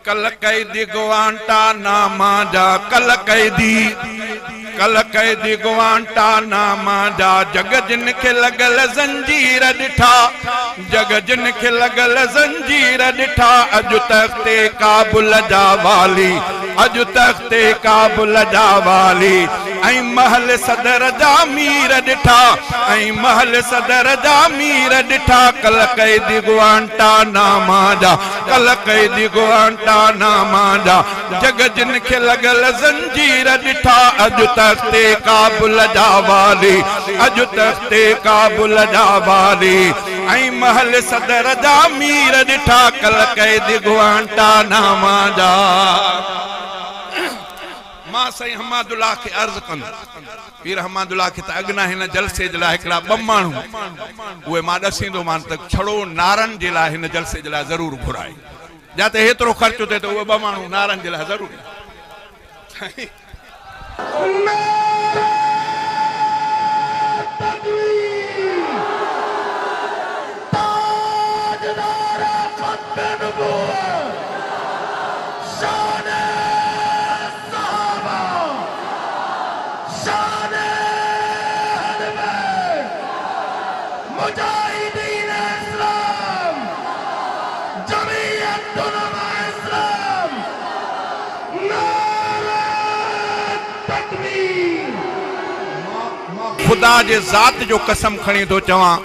ڪل قيدي گوانٽا ناما جا ڪل قيدي ڪل قيدي گوانٽا ناما جا جڳ جن کي لڳل زنجير ڏٺا جڳ جن کي لڳل زنجير ڏٺا اڄ تختي ڪابل جا والي اڄ تختي ڪابل جا والي ۽ محل صدر جا مير ڏٺا ۽ محل صدر جا مير ڏٺا ڪل قيدي گوانٽا ناما جا ڪل قيدي گوانٽا ناما جا جڳ جن کي لڳل زنجير ڏٺا اڄ تختي ڪابل جا والي اڄ تختي ڪابل جا والي ۽ محل صدر جا مير ڏٺا ڪل قيدي گوانٽا ناما جا. مان سائين حماد الله کي عرض ڪندس پير حماد الله کي ته اڳنا هن جلسي جي لاء هڪڙا ٻه ماڻهو اهي مان ڏسيندومان ته ڇڙو نعرن جي لاء هن جلسي جي لاء ضرور گهرائي جاتي هيترو خرچ ٿئي ته اهي ٻه ماڻهو نعرن جي لاء ضرور سائين. نعرہ تکبیر تاجدار ختم نبوت شان صحابه شان اهل بيت مجاهدين اسلام جمعيت علماء اسلام نعره تڪبير. مان خدا جي ذات جو قسم کڻي ٿو چوان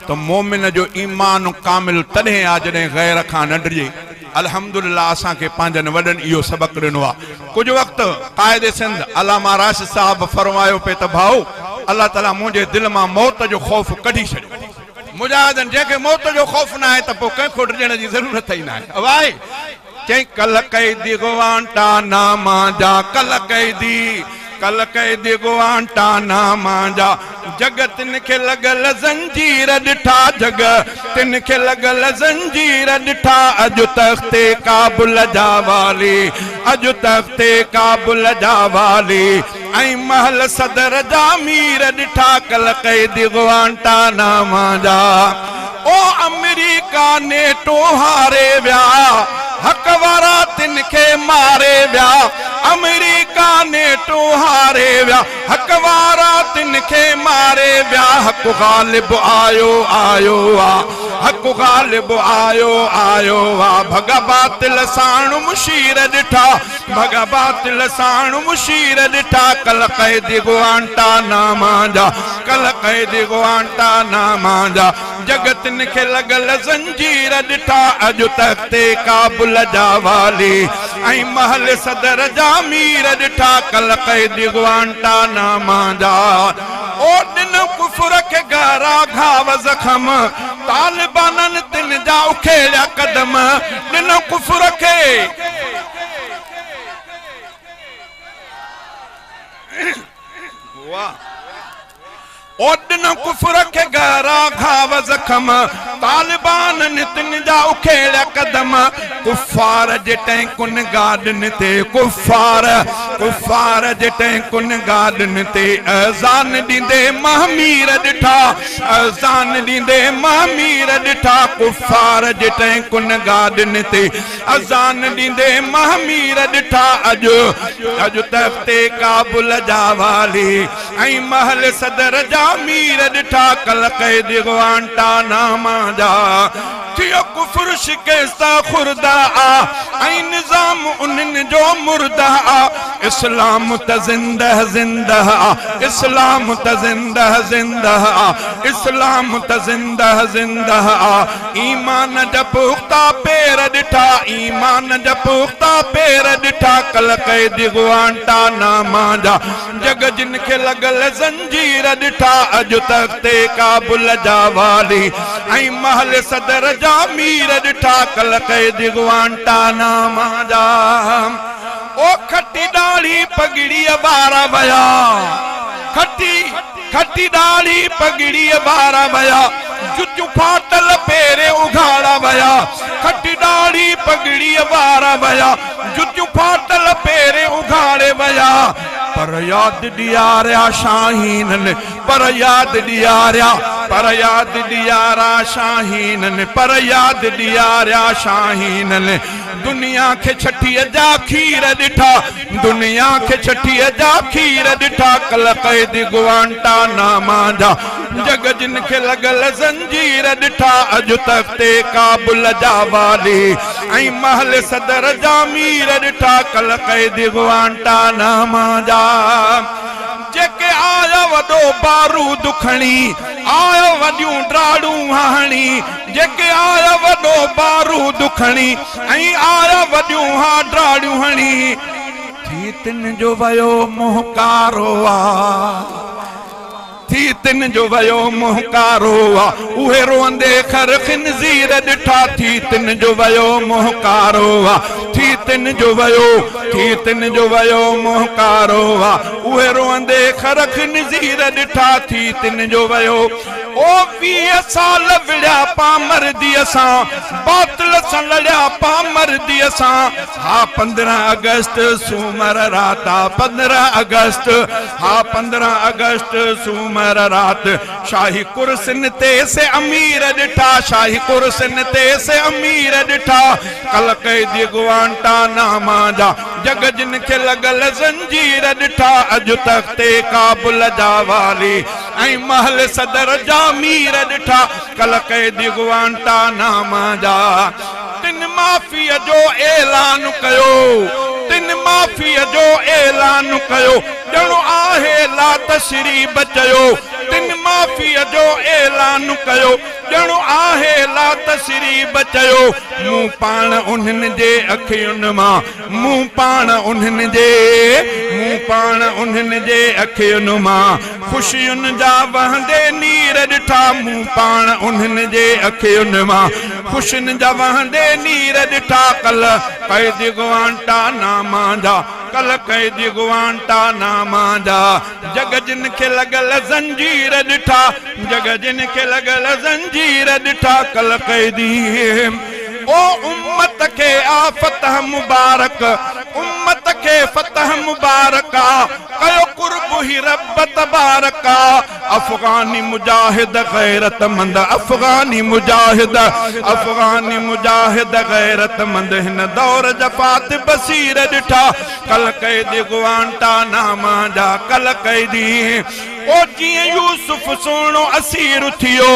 ته مومن جو ايمان ڪامل تڏهن آ جڏهن غير کان نه ڊڄي. الحمدلله اسان کي پنهنجن وڏن اهو سبق ڏنو آ. ڪجهه وقت قائد سنڌ علامه راشد صاحب فرمايو پئي ته ڀائو الله تعالي منهنجي دل مان موت جو خوف ڪڍي ڇڏيو. مجاهدن جنهن کي موت جو خوف ناهي ته پوء ڪنهن کان ڊڄڻ جي ضرورت ئي ناهي. اهو آهي چئين ڪل قيدي گوانٽا ناما جا ڪل قيدي ڪل قيدي گوانٽا ناما جا جڳ تن کي لڳل زنجير ڏٺا جڳ تن کي لڳل زنجير ڏٺا اڄ تختي ڪابل جا والي اڄ تختي ڪابل جا والي ۽ محل صدر جا مير ڏٺا ڪل قيدي گوانٽا ناما جا او آمريڪا نيٽو هاري ويا حق وارا تن کي ماري ويا آمريڪا نيٽو هاري ويا حق وارا تن کي ماري ويا حق غالب آيو آيو آ حق غالب آيو آيو آ ڀڳا باطل ساڻ مشير ڏٺا ڀڳا باطل ساڻ مشير ڏٺا ڪل قيدي گوانٽا ناما جا ڪل قيدي گوانٽا ناما جا جڳ تن کي لڳل زنجير ڏٺا اڄ تختي ڪابل جا والي ۽ محل صدر جا مير ڏٺا ڪل قيدي گوانٽا ناما جا او ڏن ڪفر کي گهرا گهاو زخم طالبانن تن جا اکيڙيا قدم ڏن ڪفر کي واھ اوڏن ڪفر کي گهرا گهاو زخم، طالبانن تن جا اکيڙيا قدم، ڪفار جي ٽئنڪن گاڏن تي، ڪفار، ڪفار جي ٽئنڪن گاڏن تي، اذان ڏيندي مهمير ڏٺا، اذان ڏيندي مهمير ڏٺا، ڪفار جي ٽئنڪن گاڏن تي، اذان ڏيندي مهمير ڏٺا، اڄ، اڄ تختي ڪابل جا والي. ۽ محل صدر جا مير ڏٺا ڪل قيدي گوانٽا ناما جا ٿيو ڪفر شڪسته خورده آ ۽ نظام انهن جو مرده آ اسلام ته زنده زنده آ اسلام ته زنده زنده آ اسلام ته زنده زنده آ ايمان جا پختا پير ڏٺا ايمان جا پختا پير ڏٺا ڪل قيدي گوانٽا ناما جا جڳ جن کي لڳل زنجير ڏٺا اڄ تختي ڪابل جا والي ۽ محل صدر جا مير ڏٺا ڪل قيدي گوانٽاناما جا او کٽي ڏاڙهي پڳڙيء وارا ويا کٽي کٽي ڏاڙهي پڳڙيء وارا ويا جتيون ڦاٽل پيرين اگهاڙا ويا کٽي ڏاڙهي پڳڙيء وارا ويا جتيون ڦاٽل پيرين اگهاڙي ويا پر ياد ڏياريا شاهينن پر ياد ڏياريا پر ياد ڏيارا شاهينن پر ياد ڏياريا شاهينن. دنيا کي ڇٺيء جا کير ڏٺا، دنيا کي ڇٺيء جا کير ڏٺا، ڪل قيدي گوانٽا ناما جا، جڳ جن کي لڳل زنجير ڏٺا، اڄ تختي ڪابل جا والي ۽ محل صدر جا مير ڏٺا، ڪل قيدي گوانٽا ناما جا. جيڪي آيا وڏو بارود کڻي، آيا وڏيون ڊاڙون هڻي، جيڪي آيا وڏو بارود کڻي ۽ آيا وڏيون ها ڊاڙيون هڻي. ٿي تن جو ويو منهن ڪارو آ، ٿي تن جو ويو منهن ڪارو آ، اهي روئندي خر خنزير ڏٺا، ٿي تن جو ويو منهن ڪارو آ، ٿي تن جو ويو، ٿي تن جو ويو منهن ڪارو آ، اهي روئندي خر خنزير ڏٺا، ٿي تن جو ويو. او 20 سال وڙهيا پامرديء سان، باطل سان لڙيا پامرديء سان، ها 15 آگسٽ سومر رات آ، 15 آگسٽ، ها 15 آگسٽ سومر رات، شاهي ڪرسين تي سي امير ڏٺا، شاهي ڪرسين تي سي امير ڏٺا، ڪل قيدي گوانٽا ناما جا، جڳ جن کي لڳل زنجير ڏٺا، اڄ تختي ڪابل جا والي ۽ محل صدر جا مير ڏٺا، ڪل قيدي گوانٽا ناما جا، تن معافيء جو اعلان ڪيو، تن معافيء جو اعلان ڪيو، ڄڻ آهي لا تثريب چيو، تن معافيء جو اعلان ڪيو، ڄڻ آهي لا تثريب چيو، مون پاڻ انهن جي اکين مان، مون پاڻ انهن جي، مون پاڻ انهن جي اکين مان، خوشين جا وهندي نير ڏٺا، مون پاڻ انهن جي اکين مان، خوشين جا وهندي نير ڏٺا، ڪل قيدي گوانٽا ناما جا، ڪل قيدي گوانٽا ناما جا، جڳ جن کي لڳل زنجير ڏٺا، جڳ جن کي لڳل زنجير ڏٺا، ڪل قيدي. او امت کي آ فتح مبارڪ، امت کي فتح مبارڪ آ، ڪيو قرب هي رب تبارڪ آ، افغاني مجاهد غيرت مند، افغاني مجاهد، افغاني مجاهد غيرت مند، هن دور جا فاتح بصير ڏٺا، ڪل قيدي گوانٽا ناما جا، ڪل قيدي. او جيئن يوسف سهڻو اسير ٿيو،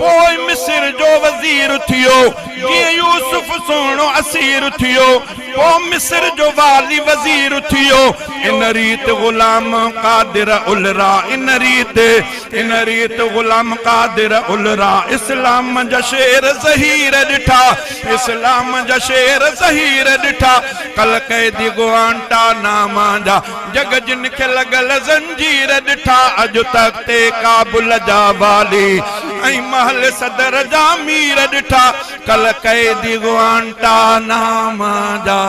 پوء مصر جو وزير ٿيو، جيئن يوسف سهڻو اسير ٿيو، پوء مصر جو والي وزير ٿيو، ان ريت غلام قادر الرا، ان ريت، ان ريت غلام قادر الرا، اسلام جا شير ظهير ڏٺا، اسلام جا شير ظهير ڏٺا، ڪل قيدي گوانٽا ناما جا، جڳ جن کي لڳل زنجير ڏٺا، اڄ تختي ڪابل جا والي ۽ محل صدر جا مير ڏٺا، ڪل قيدي گوانٽا ناما جا.